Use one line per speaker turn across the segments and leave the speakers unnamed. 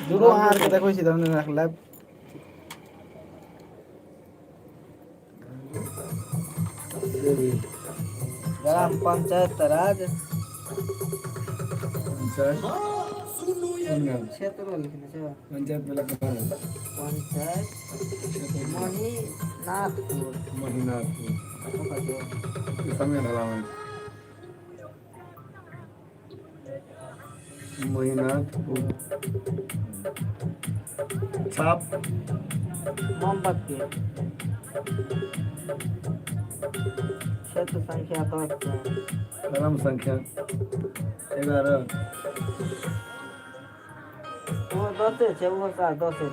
जुड़ू अहाँ आरके देखबै छी धर्मेंद्र के लाइव।
ग्राम पंचायत राज
पंचायत
क्षेत्र लिखने छै।
पंचायत वाला कहाँ है?
पंचायत महिनाथपुर।
महिनाथपुर समय धरा में महिनाथपुर छाप
मोमबत्ती। क्षेत्र संख्या 10 छै।
क्रम संख्या 11।
ओहो 10 छै, ओहो साथ 10 छै,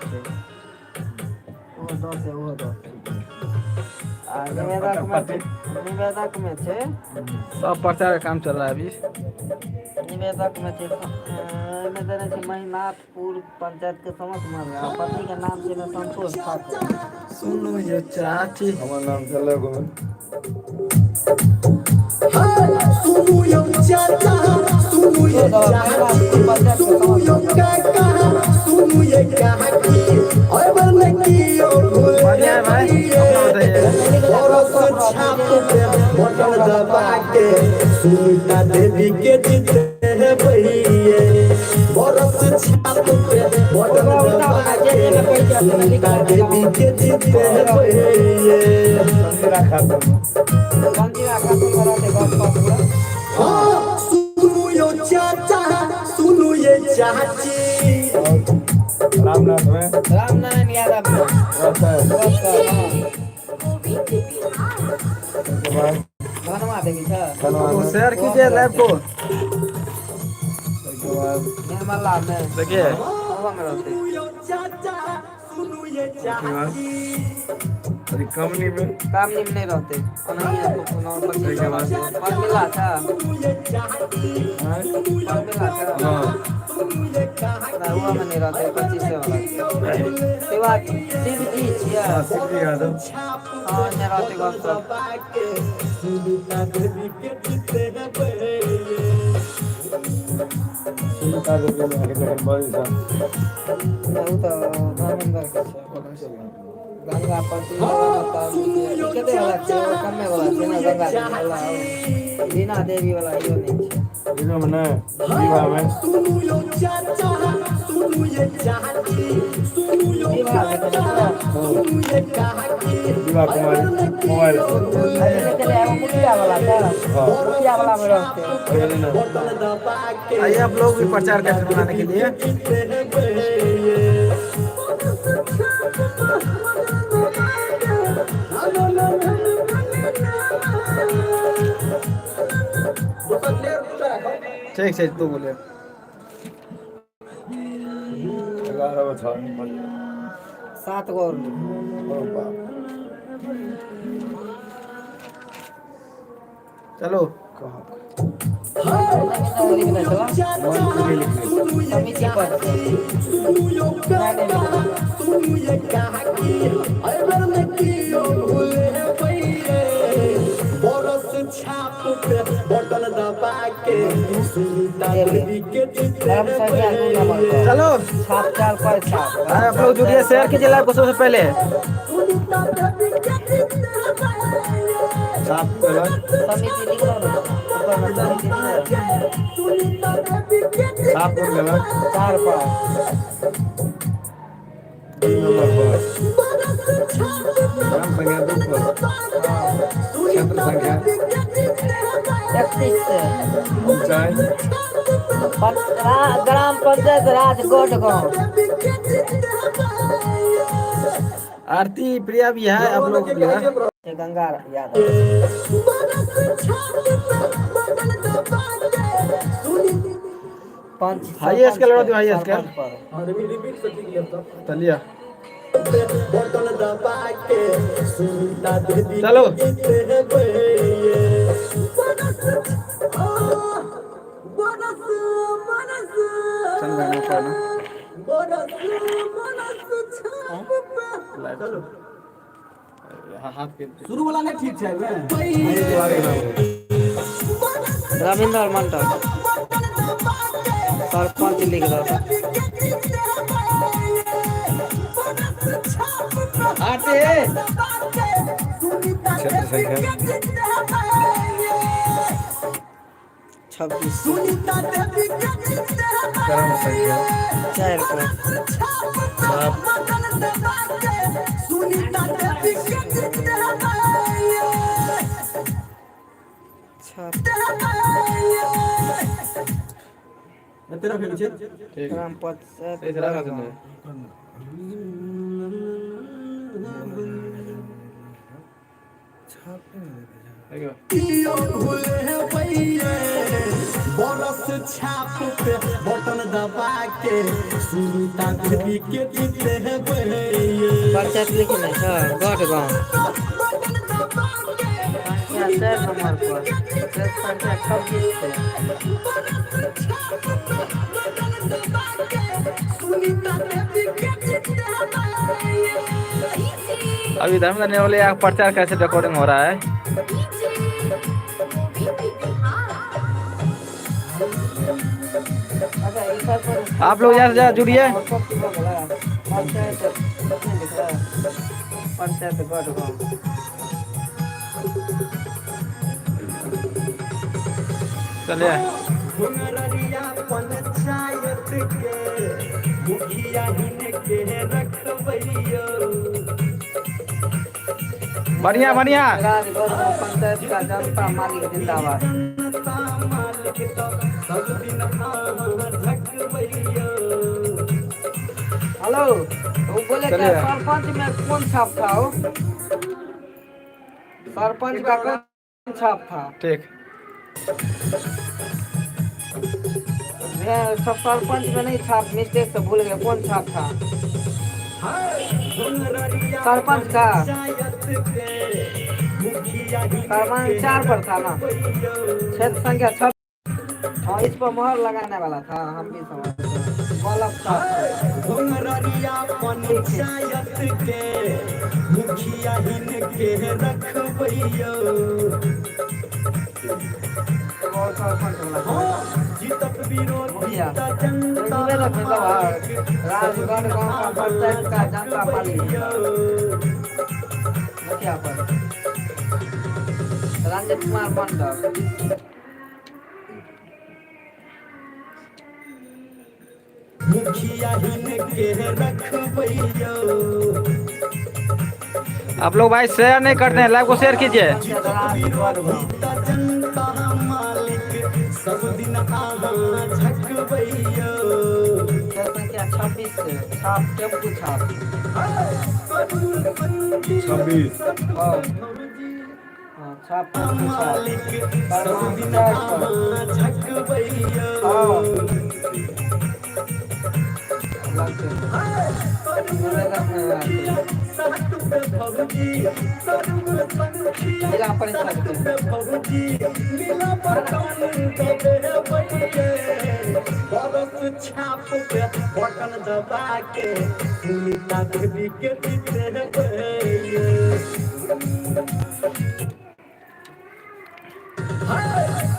ओहो 10, ओहो 10। आ निवेदक में छै, निवेदक में छै।
सब प्रचार का काम चल रहा है अभी।
निवेदक में छै, एहिमे देने छै महिनाथपुर पंचायत के समस्त महिला, पति के नाम छै संतोष ठाकुर।
सुनू ये चाची।
हमर नाम चललै गोविंद।
सुनू यौ चाचा, सुनू ये चाची, सुनू यौ काका, सुनू ये काकी, अबर ने कियो भूले।
बढ़िया है भाई, अपना बताइए।
बरस छाप पे बटन दबा के सुनीता देवी के जीते हैं भैये। बरस छाप पे बटन दबा के सुनीता देवी के जीते हैं भैये।
संजीरा खातून।
संजीरा खातून में रहते गप पूरा।
हाँ, सुनू यौ चाचा, सुनू ये चाची।
और रामनाथ में
रामनारायण यादव में
रहता है।
रहता है, हाँ।
उसके बाद
धनमा देवी छै।
धनवा
तो
में।
शेयर कीजिए लाइव को।
उसके बाद
निर्मला में।
देखिए।
ओहो में रहते।
सुनू यौ चाचा, सुनू ये
उसके बाद
चाची।
अरे, कमनी में।
कामनी में नहीं रहते, ओनाहिए
उसके बाद
परमिला छै।
सुनू ये चाची।
हाँ?
परमिला छै।
हाँ।
सुनू ये काकी।
ना, ओहो में नहीं रहते। 25 वाला शिवा शिव जी छियै।
हाँ, शिवजी यादव।
हाँ, नहीं रहते गप सब।
सुनीता देवी के जीते हैं भैये।
सुनीता देवी में जखन बड़ी सा
नहि, ओ तऽ धर्मेंद्र के छै। गंगा पट्टी। कते वाला छै? ओ कमे वाला छै ने, गंगा देवी वाला, रीना देवी वाला इहो नहि छै।
इनो में नहीं, विवाह में।
सुनू यौ चाचा, सुनू ये चाची, सुनू यौ
विवाह में।
काका, सुनू ये काकी।
विवाह कुमारी मोबाइल से।
चले, एगो मुखिया वाला छै।
हाँ।
मुखिया वाला में रहते।
पहले ना।
बटन दबा के
आइए, आप लोग भी प्रचार कैसे बनाने के लिए।
जीते हैं भैये।
ठीक छै, तू बोले।
11 गो छ।
सात गो और।
ओ बाप।
चलो।
कहाँ?
लिखने छला।
मन के लिखने।
समिति पद।
सुनू यौ काका, सुनू ये काकी, अबर ने कियो भूले भैये। बरस छाप पे बटन दबा के सुनीता देवी के जीते
ग्राम
हैं
संख्या 2 नंबर पर।
चलो।
छाप 4 पर छाप।
अरे, आप लोग जुड़िए, शेयर कीजिए लाइव को सबसे पहले।
सुनीता देवी के जीते हैं भैये।
छाप केलक।
समिति लिखलो ने ऊपर में, समिति लिखलो।
सुनीता देवी के
छाप कोन केलक?
4 पर।
3 नंबर पर, ग्राम संख्या 2 पर, क्षेत्र संख्या
31 से।
पंचायत।
ग्राम पंचायत राजगढ़ गाँव।
आरती प्रिया भी है, आप लोग भी है।
गंगा यादव। पंच।
हाईएस्ट के लड़ा दियो, हाईएस्ट के।
सरपंच पर।
चलिए।
बटन दबा के सुनीता देवी
चलो।
के जीते हैं भैये।
चल भाई, ऊपर ना।
चलो। हाथ के
शुरू वाला नहीं ठीक छै।
रविंद्र मंडल सरपंच लिख दो।
आरती।
क्षेत्र संख्या
26।
क्रम संख्या
4 पर।
7।
छाप।
ठीक।
ग्राम पंचायत।
सही से रखा तुमने।
बरस छाप पे बटन दबा के सुनीता देवी के जीते
पंचायत लिखने छ गढ़ गाँव, संख्या 4 नंबर पर, क्षेत्र संख्या 26 छै।
अभी धर्मेंद्र नेवले का प्रचार कैसे रिकॉर्डिंग हो रहा है?
अच्छा, ई सब पर।
आप लोग ज़्यादा से ज़्यादा जुड़िए।
और सब चीज हो गेलै। पंचायत नहीं लिख रहा है। पंचायत गढ़ गाँव।
चलिए।
पंचायत के मुखिया हिनके रखबैयो।
बढ़िया बढ़िया।
राजगढ़ गाँव पंचायत का जनता मालिक जिंदाबाद।
जनता मालिक तो सब दिन अहाँ झकबैयो।
हेलो, वो बोले क्या?
चलिए।
सरपंच में कौन छाप था? वो सरपंच का कौन छाप था?
ठीक।
मैं सब सरपंच में नहीं, छाप मिस्टेक से भूल गए, कौन छाप था सरपंच का? सरपंच 4 पर था ना, क्षेत्र संख्या 6। हाँ, इस पर मोहर लगाने वाला था, हम भी समझते हैं। बल्ब छाप था।
घुंगरिया पंचायत के मुखिया हिनके रखबैयो।
और सरपंच वाला था।
जीतत विरोधी
मुखिया।
त जनता
निवेदक है सब, राजगढ़ गांव का पंचायत का जनता मालिक, मुखिया पर रंजित कुमार मंडल।
मुखिया हिनके रखबैयो।
आप लोग भाई शेयर नहीं करते हैं, लाइव को शेयर कीजिए।
राजगढ़ गांव।
त जनता मालिक सब दिन अहाँ झकबैयो।
क्षेत्र संख्या 26 से, छाप टेम्पू छाप।
26।
हाँ, छाप टेम्पू छाप।
मालिक सब दिन
4 पर।
अहाँ झकबैयो।
हाँ। लगते निवेदक में आते। जिला परिषद के।
छाप पे बटन दबा के सुनीता देवी के जीते।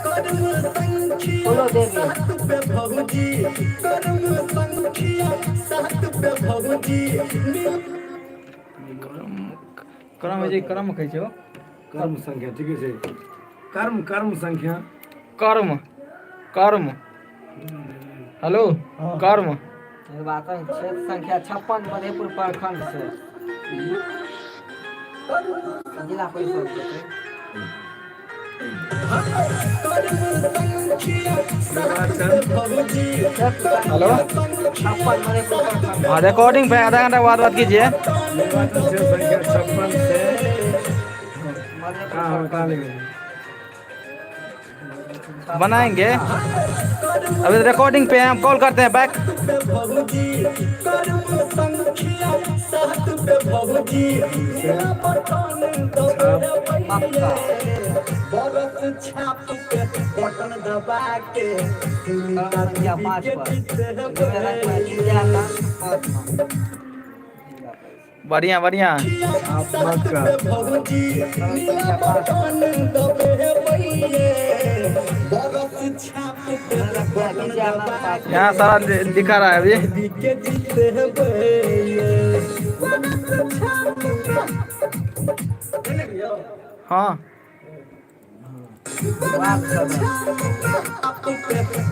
कर्म संख्या
बोलो देवी।
7 पे भौजी, कर्म संख्या 7 पे भौजी मिल
कर्म कर्म होइ छै, कर्म कहै छै ओ।
कर्म संख्या ठीके छै, कर्म कर्म संख्या।
कर्म कर्म, हेलो, कर्म।
निर्वाचन क्षेत्र संख्या 56, मधेपुर प्रखंड से, जिला परिषद के छै।
कर्म संख्या 7 पे भौजी।
हेलो।
56, मधेपुर प्रखंड।
हाँ, रिकॉर्डिंग पे आधा घंटा बाद बात कीजिए।
निर्वाचन क्षेत्र संख्या 56 से
मधेपुर
कहाँ
प्रखंड।
कहाँ लिखे?
बनाएंगे, अभी रिकॉर्डिंग पे हैं, हम कॉल करते हैं बैक।
पे भौजी, कर्म संख्या 7 पे भौजी, मेरा बटन
मक्का।
बरस छाप पे बटन दबा के सुनीता
क्रम संख्या
देवी
5
के
पर।
जीते।
निवेदक में विद्याकांत 5 में, जिला परिषद।
बढ़िया बढ़िया।
आप मक्का।
भौजी
क्रम
नीला
संख्या 5।
बटन दबे बइये, बरस छाप पे
निवेदक में
बटन
विद्यानंद
दबा
5।
यहाँ सारा दिखा रहा है अभी।
देवी के जीते बइये।
हाँ।
वार्ड सदस्य।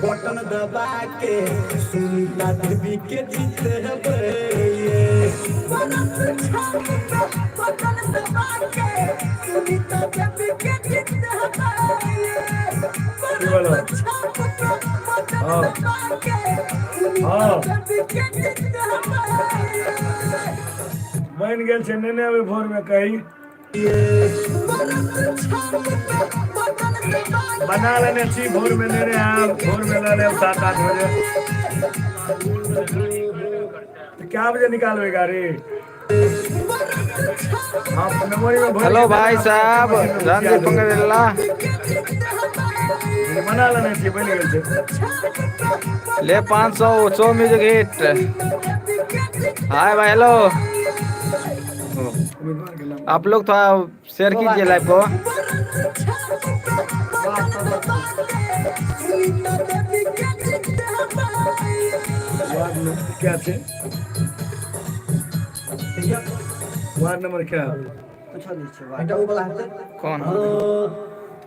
बटन दबा के सुनीता देवी के जीतेबै।
की बोलो? हाँ हाँ, बनि गेल छै, नेने अबै भोर में कही बना लेने छी, भोर में नेने आयब, भोर में लऽ लेब 7-8 बजे। तऽ कए बजे निकालबै गाड़ी? हाँ, मेमोरी में भरि
हेलो
के
भाई
देने
साहब,
मशीन में
रणदीप
घुसिया
पंगरेला।
देबै। बना लेने छी, बनि गेल छै।
ले 500 सौ म्यूजिक हिट। हाय भाई, हेलो।
उम्मीदवार के नाम?
आप लोग थोड़ा शेयर कीजिए लाइव को।
वार्ड सदस्य।
वार्ड नंबर क्या छै? वार्ड नंबर क्या?
कुछो नहि छै वार्ड।
कौन?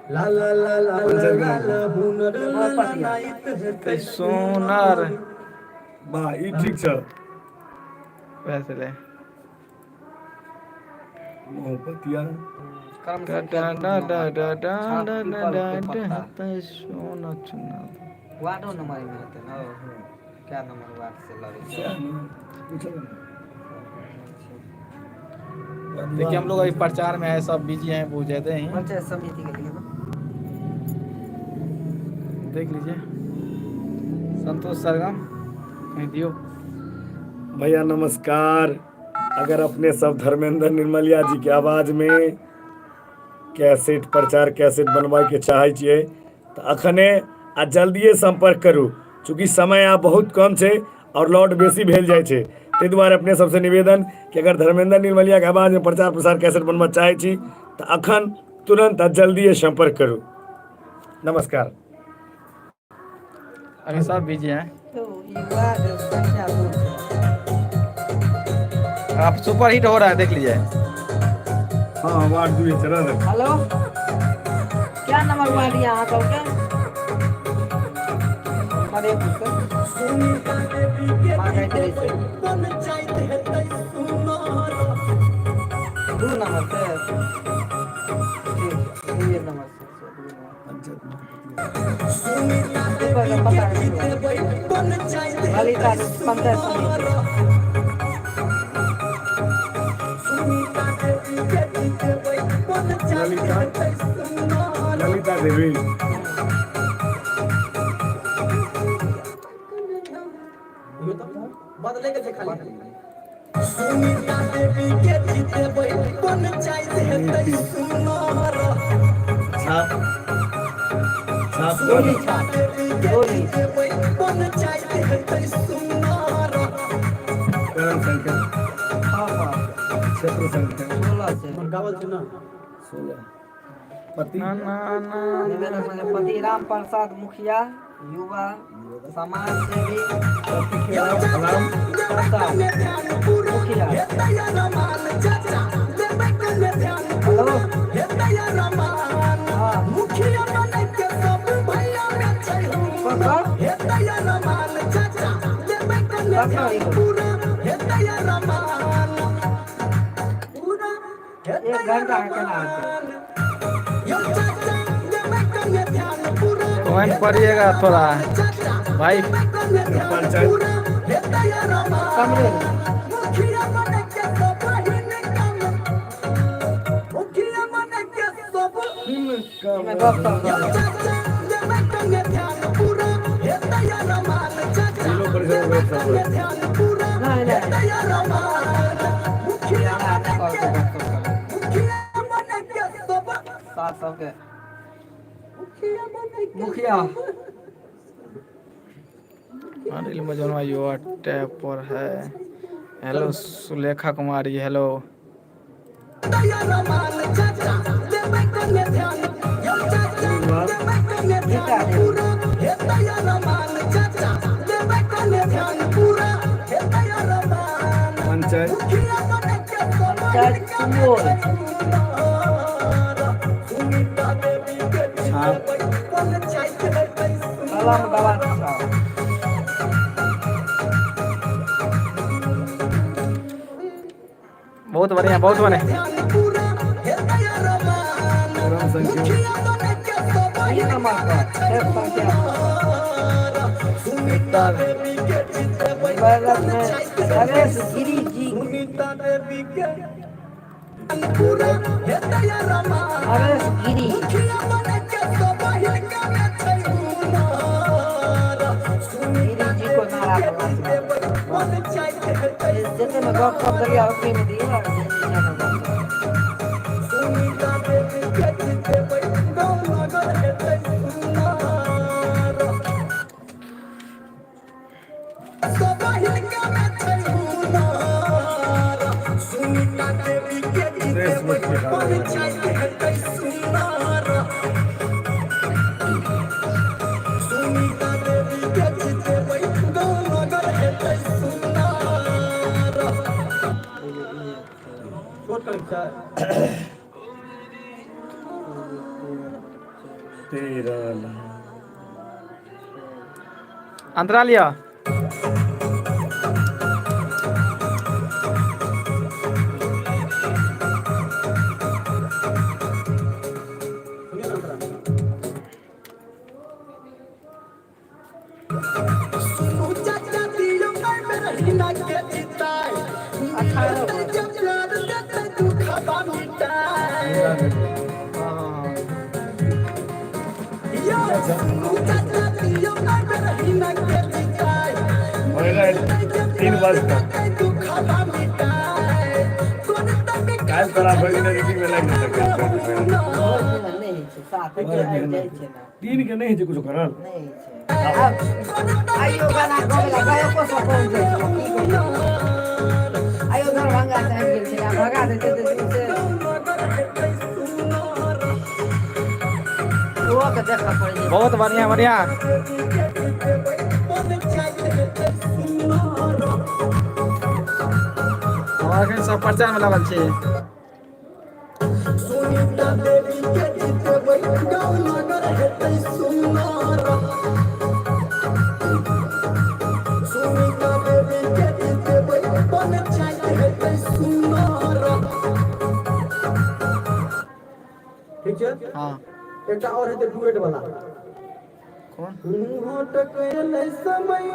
ला ला ला ला ला ला ला हुनर ललनाइत हेतै।
सोनर।
वाह, ई ठीक छ।
वैसे ले।
मोहब्बतिया।
क्रम
डा
संख्या
डा
दू
डा डा
नंबर।
डा डा
छाप
डा डा
पीपल
डा
के
डा
पत्ता।
ते सोना चुना।
वार्डो नंबर मे हेतै ने? क्या नंबर वार्ड से लड़ै छै?
पूछो ने।
देखिए, हम लोग अभी प्रचार में है, सब बिजी हैं बहुत ज्यादा ही।
पंचायत समिति के लिए।
देख लीजिए, संतोष सरगम कहीं दियो।
भैया नमस्कार। अगर अपने सब धर्मेंद्र निर्मलिया जी के आवाज में कैसेट, प्रचार कैसेट बनवाए के चाहै छियै तऽ अखने आ जल्दिए संपर्क करू, चूँकि समय आब बहुत कम छै और लॉट बेसी भेल जाइ छै। ताहि दुआरे अपने सबसे निवेदन कि अगर धर्मेंद्र निर्मलिया के आवाज में प्रचार प्रसार कैसेट बनबऽ चाहै छी तऽ अखन तुरंत आ जल्दिए संपर्क करू। नमस्कार।
अभी सब बिजी हैं।
तो ई वार्ड संख्या दू छै।
आप सुपर हिट हो रहा है, देख लीजिए।
हाँ, वार्ड दुए चला।
हेलो, क्या नंबर वार्ड यऽ अहाँ सबके? नंबर एक से मांगैत रहै छै।
पंचायत हेतै सुनर।
दू नंबर से, ठीक, दुए नंबर से छै, दू नंबर।
सुनीता
पीपल के
देवी
पत्ता
के
के
जीतेबै, पंचायत
ललिता
हेतै
पंचायत
सुनर। सुनीता देवी के जीतेबै, पंचायत
ललिता।
हेतै सुनर।
ललिता देवी।
बदले के छै खाली।
सुनीता देवी के जीतेबै, पंचायत हेतै सुनर।
छाप छाप।
सुनीता देवी के
गोली।
जीतेबै, पंचायत हेतै सुनर।
क्रम संख्या?
छओ पर।
क्षेत्र संख्या?
16 छै।
गावल छै ना।
16। पति?
ना ना ना।
निवेदक में पति राम प्रसाद मुखिया, युवा समाज सेवी।
पति के नाम राम
प्रसाद मुखिया। हेलो। हाँ। ककर? ककर ई? एक घंटा के केना हेतै?
कमेंट पढ़िएगा थोड़ा भाई।
पंचायत।
कमरे। एहिमे गप सप करू।
जिलो परिषद में सब।
नहि नहि, हमरा नहि कहलकै गप सप करू। सात सबके मुखिया।
अनिल मजनुआ युवा टैब पर है। हेलो सुलेखा कुमारी, हेलो।
गीता देवी।
पंचायत।
पंचायत। पंचायत सुपौल।
हाँ।
कलम दबान छौ।
बहुत बढ़िया, बहुत बढ़िया।
क्रम संख्या
3 नंबर पर क्षेत्र संख्या। भारत में नरेश गिरी जी, नरेश गिरी। गिरी जी को नारा पर जते में गप सप करिया ओकरे में दियो ना, जे में गप सप।
प्रेस मत के 13 लाख।
अंतरा लिया। हाँ।
3 बजे तक काल्हि तोरा भरि दिन एडिटिंग मे लागि जेतौ।
बहुत दिन नहि होइ छै, 7 बजे आबि जाइ छै ने।
3 के नहि होइ छै कुछो करल।
नहि होइ छै। आब आइयो गाना गाबै गायको सब पहुँच जाइ छै, की कहियौ। आइयो दरभंगा से आबि गेल छै, आब भगा देतै तऽ से ओहो के देखऽ पड़ै छै।
बहुत बढ़िया, बढ़िया। हम एखन सब प्रचार में लागल छी।
ठीक छै।
हाँ।
एकटा और हेतै डुएट वाला।
कौन?
समय।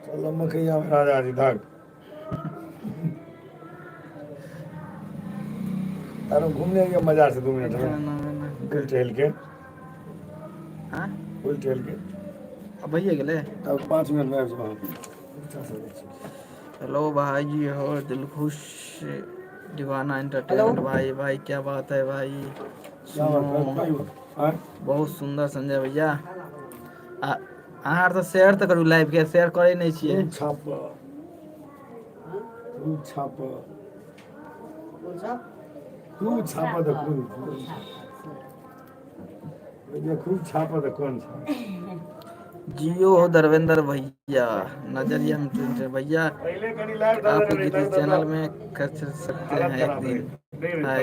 चलो मकैया में राजा जी धक तारो घूमने आइए मजार से 2 मिनट में फुल टहल के।
हाँ।
फुल टहल के।
अब भइए गेलै।
तब 5 मिनट में आबि जेबै।
हेलो भाई जी हो दिलखुश दीवाना एंटरटेनमेंट भाई, भाई क्या बात है भाई।
क्या बात है?
सुनो।
भाई, हाँ?
बहुत सुंदर संजय भैया। अहाँ आर तऽ शेयर तऽ करू लाइव के, शेयर करै नहि छियै।
खूब छाप, खूब छाप।
कोन सब?
खूब छाप तऽ कोन भैया, खूब छाप तऽ कोन छाप?
जियो हो धर्मेंद्र भैया, नजरिया में ट्रेंड भैया।
पहिले कनि लाइव।
आप गीत इस चैनल में कर सकते हैं एक दिन है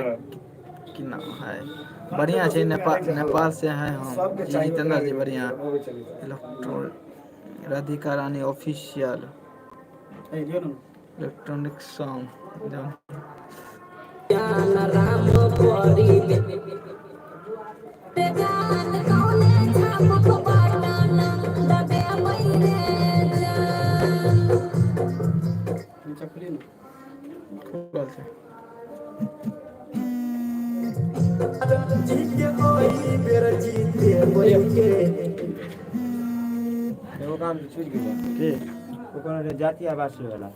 कि ना है। बढ़िया छै। नेपाल, नेपाल से हैं हम।
सबके
जी
चाहिए।
जितेंद्र जी, बढ़िया।
चली।
Electro Radhika Rani official electronic song. खुलल छै।
एगो काम छूटि गेलै।
की?
ओकर जाति आवासीय वाला।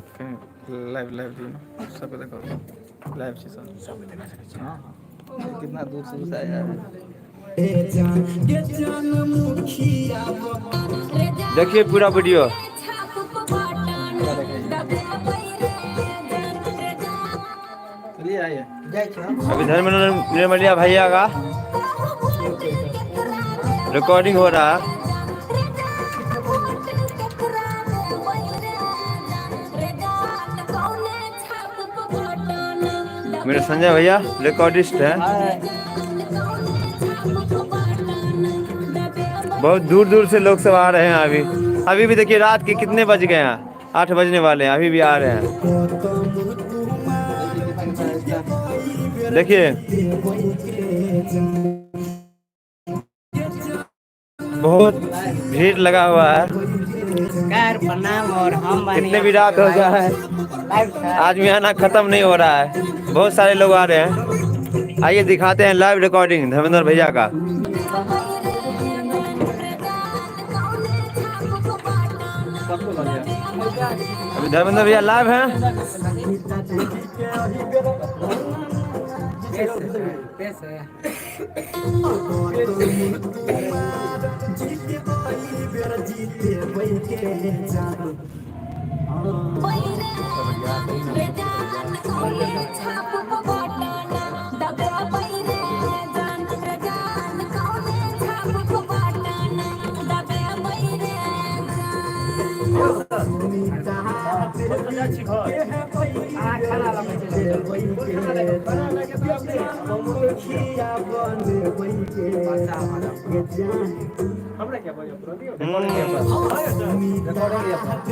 लाइव, लाइव दियौ ने सबके, देखो लाइव छै सब। हाँ हाँ, कितना दूर से उसे आया है।
देखिए पूरा वीडियो।
चलिए आइए।
जाइ छी हम।
अभी धर्मेंद्र निर्मलिया भैया का रिकॉर्डिंग हो रहा है। मेरे संजय भैया रिकॉर्डिस्ट हैं। बहुत दूर दूर से लोग सब आ रहे हैं। अभी अभी भी देखिए रात के कितने बज गए हैं, 8 बजने वाले हैं, अभी भी आ रहे हैं। देखिए बहुत भीड़ लगा हुआ है।
प्रणाम और हम
कितने भी रात हो गया है, आदमी आना खत्म नहीं हो रहा है, बहुत सारे लोग आ रहे हैं। आइए दिखाते हैं लाइव रिकॉर्डिंग धर्मेंद्र भैया का। अभी धर्मेंद्र भैया लाइव हैं।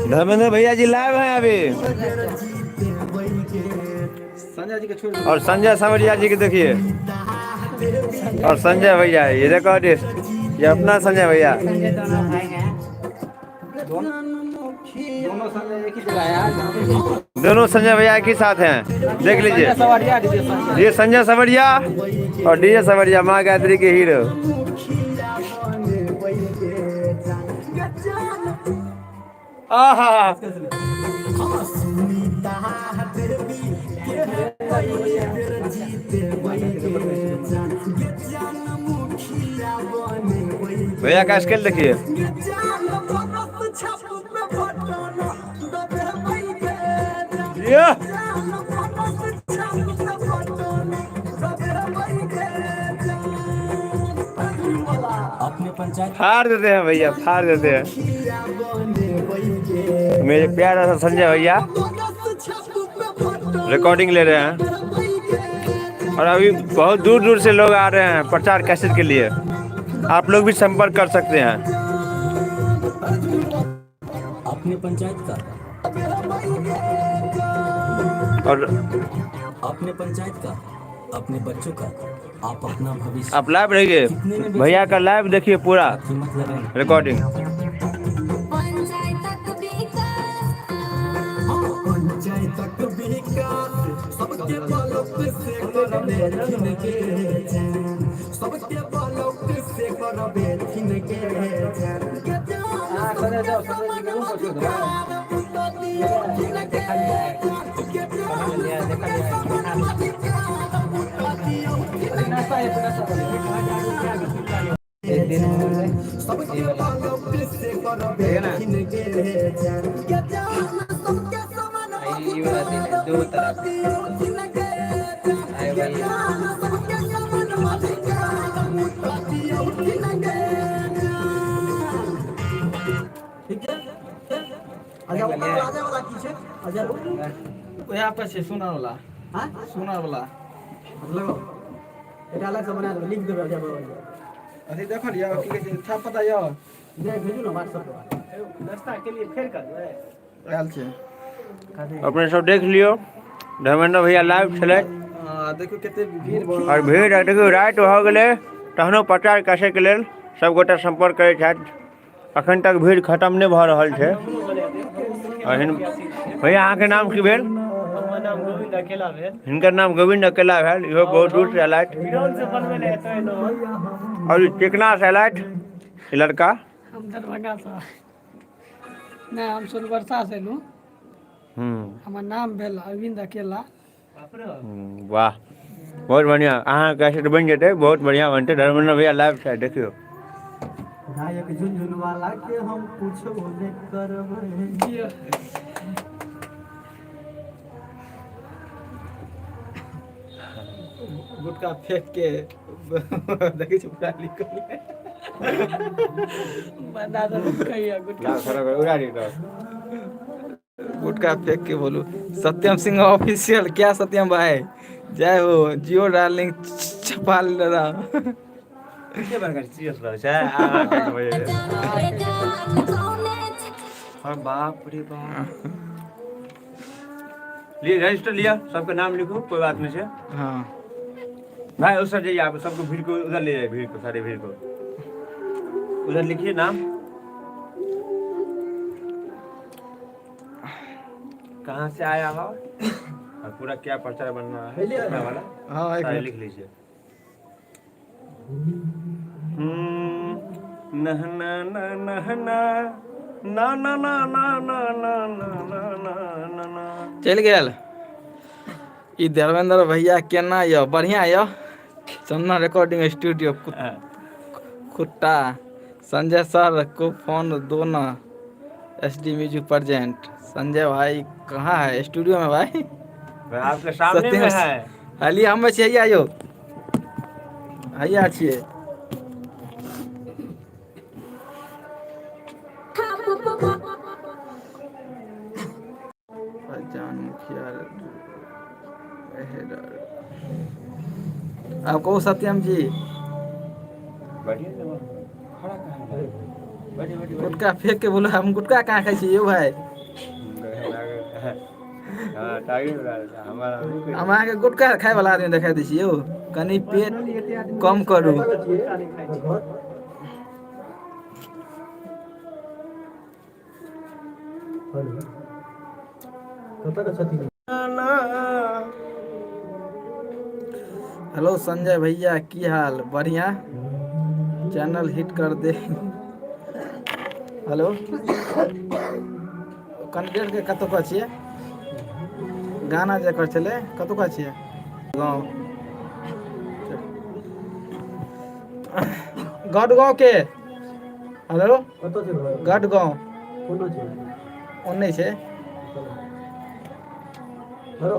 धर्मेंद्र भैया जी लाइव हैं अभी।
संजय जी के छोड़
और संजय सांवरिया जी के देखिए, और संजय भैया ये रिकॉर्डिस्ट, ये अपना संजय भैया।
दोनों संजय एक ही जगह यार।
दोनों संजय भैया एक ही साथ हैं, देख लीजिए।
सवारिया डीजे संजय।
ये संजय सवरिया और डीजे सवरिया, माँ गायत्री के हीरो। आहा, भैया का स्केल देखिए। ये फाड़ देते हैं भैया, फाड़ देते हैं। मेरे प्यारा सा संजय भैया रिकॉर्डिंग ले रहे हैं। और अभी बहुत दूर दूर से लोग आ रहे हैं प्रचार कैसेट के लिए। आप लोग भी संपर्क कर सकते हैं।
अपने पंचायत का
और
अपने पंचायत का, अपने बच्चों का, आप अपना भविष्य
आप लाइव रहिए, भैया का लाइव देखिए पूरा
कीमत लगाएं।
रिकॉर्डिंग।
हाँ, संजय जाओ, संजय जी के रूम पर छोड़ दो। नाश्ता है, नाश्ता एक दिन हो गए। ये वाला। ठीक है ना? ये वाला दिन है, दो तरफ। आए भाई। यहाँ पर छै सोनार वाला, सोनार वाला अथी देखल यौ की कहै छै था पता यौ आयल छै।
अपने सब देख लियो, धर्मेंद्र भैया लाइव छलै।
हाँ, देखियौ कते भीड़ भऽ
और भीड़ देखियौ राति भऽ गेलै, तहनो प्रचार कैसेटके लेल सबगोटा सम्पर्क करै छथि। अखन तक भीड़ खत्म नहि भऽ रहल छै। और भैया अहाँके नाम की भेल?
नाम गोविंद अकेला भेल।
हिनकर नाम गोविंद अकेला भेल, इहो बहुत दूर से अयलथि।
से बनबै लए एतऽ एलहुँ।
और ई चिकना से अयलथि ई लड़का।
हम दरभंगा से नहीं, हम सोनबरसा से एलहुँ। हमर नाम भेल अरविंद अकेला।
वाह, बहुत बढ़िया। अहाँ कैसेट बनि जेतै, बहुत बढ़िया बनतै। धर्मेंद्र भैया लाइव छै, देखियौ।
गायक झुनझुनवाला के हम पूछबो नहि करबै।
गुटखा फेंक के देखै छी पूरा लिखल।
बंदा तऽ कहिया गुटखा
गुटखा फेंक के बोलू। सत्यम सिंह ऑफिशियल, क्या सत्यम भाई जय हो जियो डार्लिंग चपाल रहा।
के बड़का सीरियस रहै छै आ काटि बजे और बाप रे बाप। लिए रजिस्टर लिया, सबके नाम लिखो, कोई बात नहीं है।
हाँ।
भाई उस जाइए आप, सबको भीड़ को उधर ले जाइए, भीड़ को, सारे भीड़ को उधर लिखिए नाम। कहाँ से आया हो और पूरा क्या पर्चा बनना है, कितना वाला।
हाँ, एक
सारे
मिनट।
लिख लीजिए। नह ना ना नह ना ना ना ना ना ना ना ना ना ना ना ना।
चलि गेल ई। धर्मेंद्र भैया केना यऽ? बढ़िया यऽ। चंदन रिकॉर्डिंग स्टूडियो खुट्टा। संजय सर को फोन दो ना। S D music present. Sanjay भाई कहाँ है? स्टूडियो में भाई।
भाई आपके सामने में है।
हलिए, हम छियै हैया यौ, हैया छियै। जान मुखिया। आप कहू सत्यम जी।
बैठिए ना वहाँ। खड़ा कहाँ है? बैठिए, बैठिए।
गुटका फेंक के बोलो, हम गुटका कहाँ खाइ छी यौ भाई?
हाँ, टाइगर लगा हमारा।
हम अहाँके गुटका खाय वाला आदमी देखाइ दै छी यौ। कनि पेट कम करू।
गुटका नहि खाइ छी।
कतऽ के छथिन?
हेलो संजय भैया, की हाल? बढ़िया। चैनल हिट कर दे। हेलो, कैंडिडेट के कतुका छियै? गाना जे कर छलै, कतुका छियै? गाँव गढ़ गाँव के। हेलो।
कतऽ छै घर?
गढ़ गाँव।
कोना छै?
ओन्ने छै।
धरो।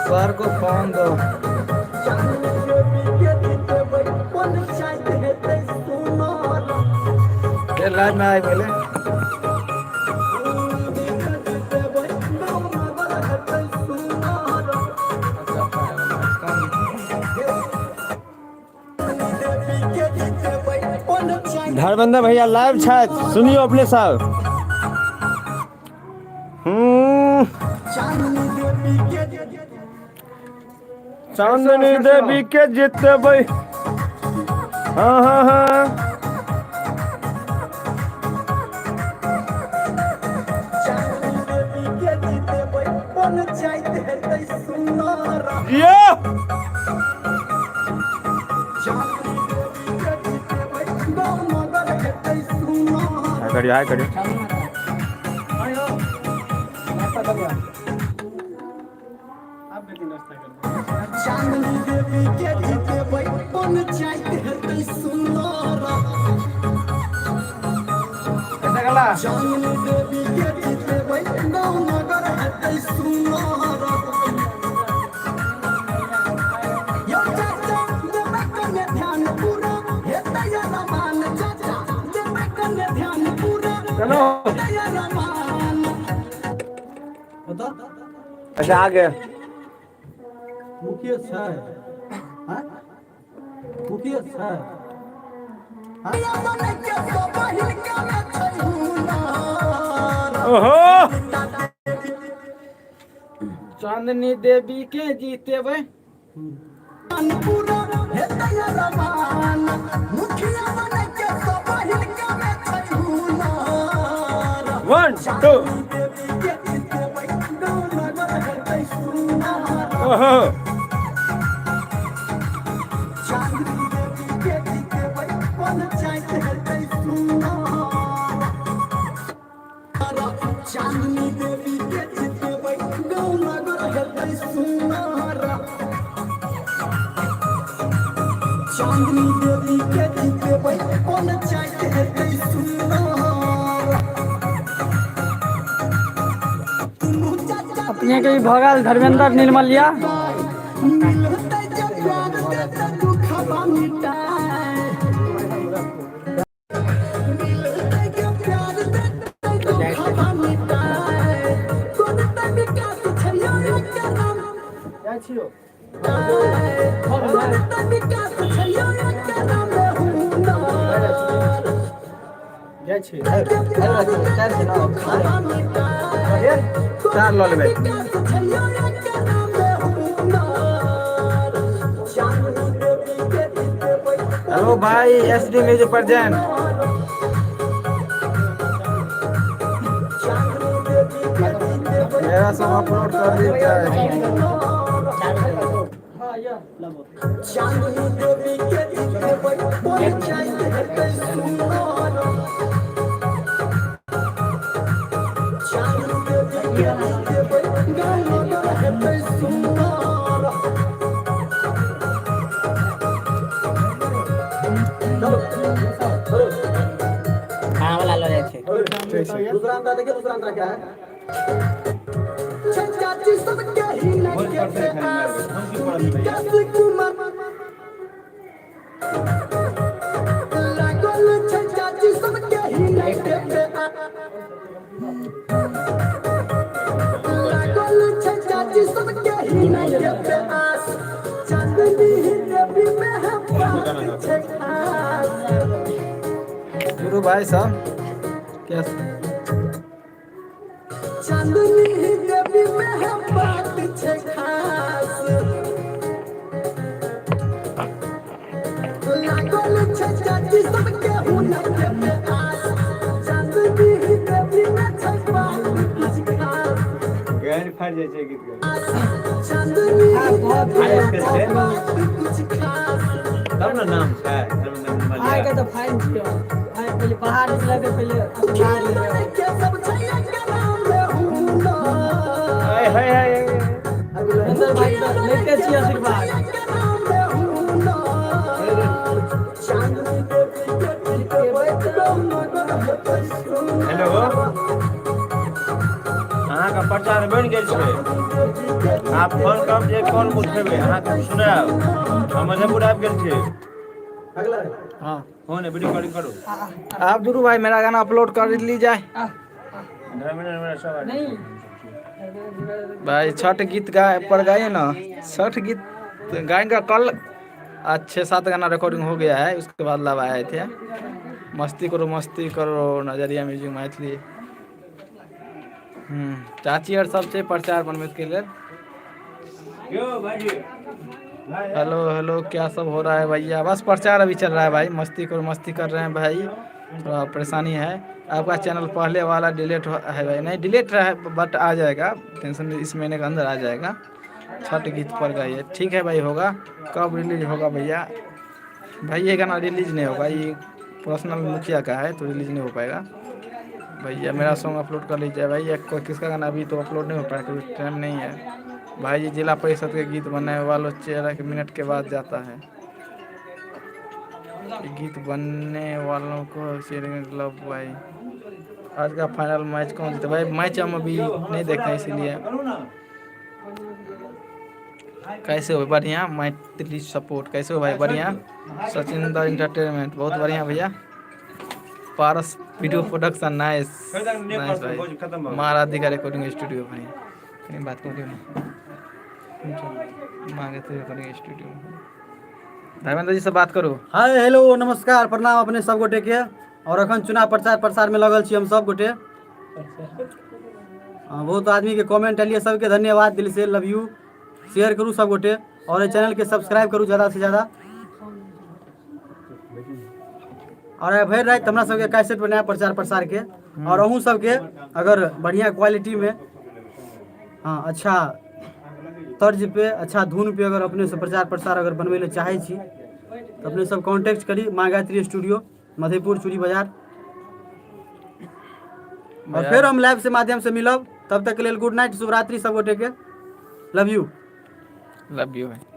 सर को फोन दो।
चांदनी देवी के जीतेबै, पंचायत हेतै सुनर।
फेर लाइव में आबि गेलै।
जीतेबै, गाँव नगर हेतै सुनर। देवी के जीतेबै, पंचायत।
धर्मेंद्र भैया लाइव छथि, सुनियो अपने सब।
चांदनी देवी के
चांदनी देवी के जितबै। हाँ।
चांदनी देवी के जीतेबै, पंचायत हेतै सुनर।
जियो।
चांदनी देवी के जीतेबै, गाँव नगर हेतै सुनर।
हाय करियो, हाय करियो।
नाश्ता करियो। आब बेटी नाश्ता करबै।
चांदनी देवी के जीतेबै, पंचायत हेतै सुनर।
कैसे गेला?
चांदनी देवी के जीतेबै, गाँव नगर हेतै सुनर। यौ चाचा, देबै कने ध्यान, पूरा हेतै अरमान। चाचा, देबै कने ध्यान, पूरा
चलो।
हेतै अरमान।
अच्छा, आगे।
मुकेश छै? हाँ? मुकेश छै? बनै के सब हिनका में छै हुनर।
ओहो।
चांदनी देवी के जीतेबै।
पूरा हेतै अरमान, मुखिया बनै के सब हिनका में छै हुनर।
1 2।
देवी के जीतेबै, गाँव नगर हेतै सुनर।
ओहो।
चांदनी देवी के जीतेबै, पंचायत हेतै सुनर। चांदनी देवी के जीतेबै, गाँव नगर हेतै सुनर। चांदनी देवी के जीतेबै, पंचायत हेतै सुनर। दुनू चाचा
अपने के भी भऽ गेल धर्मेंद्र निर्मलिया।
मिलतै जे प्यार देतै दुखबा मिटाय, मिलतै जे प्यार।
जाइ छी।
चार लऽ लेबै। हेलो भाई, एस डी म्यूजिक प्रेजेंट। मेरा सब अपलोड कर दीजिए।
हाँ, यह
चांदनी देवी के जीतेबै, पंचायत हेतै सुनर। चांदनी देवी के जीतेबै, गाँव नगर हेतै सुनर। चलो चलो।
खाना वाला लऽ जाइ छै।
दूसरा अंतरा देखिए, दूसरा अंतरा क्या है? चाची सबके ही के आस, विकास कुमार लागल छै। चाची सबके ही के आस लागल छै। चाची सबके ही के आस, चांदनी देवी में है बात छै खास।
गुरु भाई साहब, क्या
चांदनी देवी में है बात छै खास। लागल छै चाची सबके हुनक पे आस, चांदनी देवी में छै बात कुछ खास।
गानि फाड़ि जाइ छै गीत के।
चांदनी देवी में छै बात कुछ खास।
तब ने नाम छै धर्मेंद्र निर्मलिया।
आइ के तऽ फाइन छियै। आइ पहिले बाहर निकले के पहिले आशीर्वाद लेबै।
के सब छै एकरा में हुनर।
हाय हाय हाय।
धर्मेंद्र भाई तऽ लैते छियै आशीर्वाद।
चांदनी देवी के जीतेबै, गाँव नगर हेतै सुनर।
हेलो, अहाँके प्रचार बनि गेल छै। आप फोन करब जे फोन उठेबै, अहाँके हम सुनायब। हम मधेपुर आबि गेल छी।
अगला।
हाँ।
फोन वीडियो कॉलिंग करू।
आप जुड़ू भाई, मेरा गाना अपलोड कर ली जाए।
धर्मेंद्र निर्मलिया सब आबि
नहीं।
भाई, छठ गीत गाए पर गाइए ना। छठ गीत गाएंगे कल। आज छः सात गाना रिकॉर्डिंग हो गया है, उसके बाद लाभ आए थे। मस्ती करो मस्ती करो, नजरिया म्यूजिक मैथिली। चाची और सब छै प्रचार बनबै के लेल।
यौ भाईजी।
हेलो हेलो, क्या सब हो रहा है भैया? बस प्रचार अभी चल रहा है भाई। मस्ती करो मस्ती कर रहे हैं भाई, थोड़ा परेशानी है। आपका चैनल पहले वाला डिलीट है भाई? नहीं डिलीट रहा है, बट आ जाएगा, टेंशन नहीं, इस महीने के अंदर आ जाएगा। छठ गीत पर गाइए। ठीक है भाई, होगा। कब रिलीज होगा भैया? भाई, ये गाना रिलीज नहीं होगा, ये पर्सनल मुखिया का है तो रिलीज नहीं हो पाएगा। भैया, मेरा सॉन्ग अपलोड कर लीजिए। भाई, ये किसका गाना अभी तो अपलोड नहीं हो पाएगा, क्योंकि टाइम नहीं है। भाई जी, जिला परिषद के गीत बनाने वालों चेहरा के मिनट के बाद जाता है। ये गीत बनने वालों को चेहरे लव। भाई, आज का फाइनल मैच कौन जीता? भाई, मैच हम अभी नहीं देखते हैं, इसीलिए। कैसे हो? बढ़िया। मैथिली सपोर्ट, कैसे हो भाई? बढ़िया। सचिन द इंटरटेनमेंट, बहुत बढ़िया भैया। पारस वीडियो प्रोडक्शन, नाइस नाइस भाई। महाराधिका रिकॉर्डिंग स्टूडियो, भाई कहीं बात करो ना। मांगे थे रिकॉर्डिंग स्टूडियो। धर्मेंद्र जी से बात करो।
हाय, हेलो, नमस्कार, प्रणाम अपने सब गोटे के। और अखन चुनाव प्रचार प्रसार में लगल छी हम सब गोटे। हाँ, बहुत आदमी के कमेंट एलिए, सबके धन्यवाद दिल से, लव you. Share करू सब गोटे और एहि चैनल के सब्सक्राइब करू ज़्यादा से ज़्यादा। और आइ भरि राति हमरा सबके कैसेट बनाए प्रचार प्रसार के। और अहूँ सबके अगर बढ़िया क्वालिटी में, हाँ, अच्छा तर्ज पे, अच्छा धुन पे अगर अपने से प्रचार प्रसार अगर बनबै लए चाहै छी तऽ अपने सब कॉन्टेक्ट करी माँ गायत्री स्टूडियो, मधेपुर चूड़ी बाजार। और फेर हम लाइव से माध्यम से मिलब, तब तक के लेल गुड नाइट, शुभरात्रि सब गोटे के, लव you.
Love you भाई।